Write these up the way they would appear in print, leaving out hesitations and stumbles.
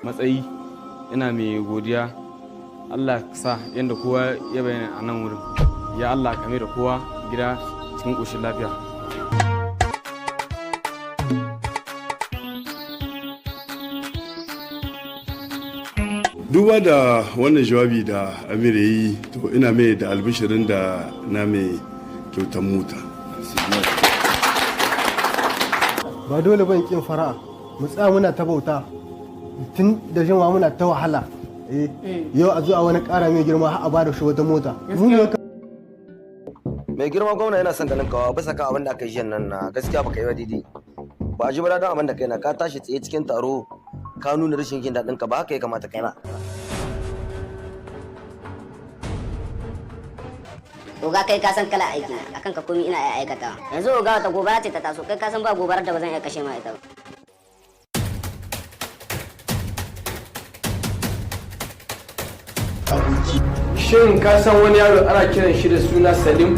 Matsayi ina mai godiya. Allah sa yadda kowa ya bayyana a nan wurin. Ya Allah, ka mai da kowa gida cikin ƙoshin lafiya. Duba da wannan jawabi da Amir ya yi, to ina mai da albishirin da na mai kyautan mota. Ba dole ban kin fara'a, mu tsaya muna ta bauta tun da jima, muna ta wahala. Eh, yau a zo a wani ƙara mai girma har a bada shi wata mota. Mu ne. Mai girma gwamna yana son ganin kawa bisa kan abin da aka yi nan. Na gaskiya baka yi ba daidai ba, a ji ba daɗin abin da kai na ka tashi tsaye cikin taro ka nuna rashin jin daɗin ka. Ba haka ya kamata kai ba. Oga, kai ka san kala aiki akan ka, komi ina iya aikata. Yanzu oga, wata gobara ce ta taso, kai ka san ba gobarar da ba zan iya kashe ma ita ba. Shin ka san wani yaro ana kiran shi da suna Salim,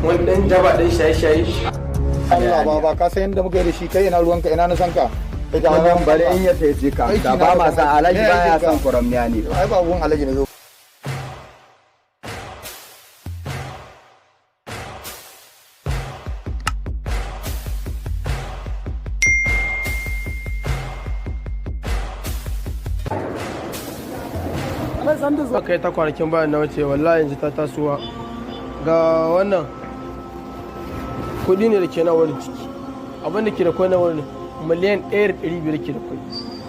wani ɗan daba, ɗan shaye-shaye? Allah ba ka san yadda muka yi da shi. Kai, ina ruwanka? Ina na san ka? Wannan bari in ya sai ka Aiki na ba ma da san Alhaji Me ba ya aikin ka? san kwaramniya ne. Ai ba gun Alhaji na zo. Aka yi ta kwanakin bayan na wuce, wallahi yanzu ta tasowa. Ga wannan kuɗi ne da ke nan wurin ciki, abin da ke da kwai na wurin 1,500,000 ke da kwai.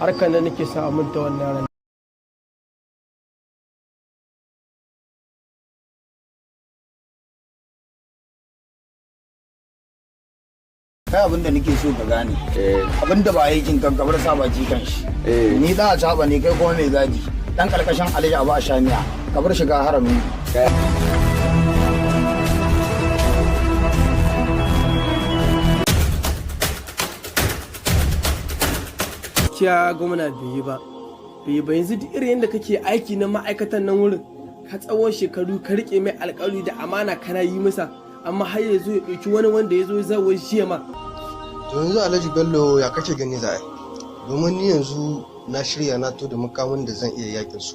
Harkar nan nake sa aminta wannan yaran. Kai, abin da nake so ka gane, abin da ba aikin kan kabar sa baki kan shi. Ni da a caba ne, kai kuma mai gadi dan karkashin Alhaji Abu a shamiya, ka bar shiga haramin. Gaskiya gwamna bai yi ba, bai yi ba. Yanzu duk irin yadda kake aiki na ma'aikatan nan wurin, ka tsawon shekaru ka rike mai alƙawari da amana, kana yi masa, amma har ya zo ya ɗauki wani wanda ya zo zawo jiya ma. To yanzu, Alhaji Bello, ya kake gani za a yi? Domin ni yanzu na shirya, na to da makamin da zan iya yakin su.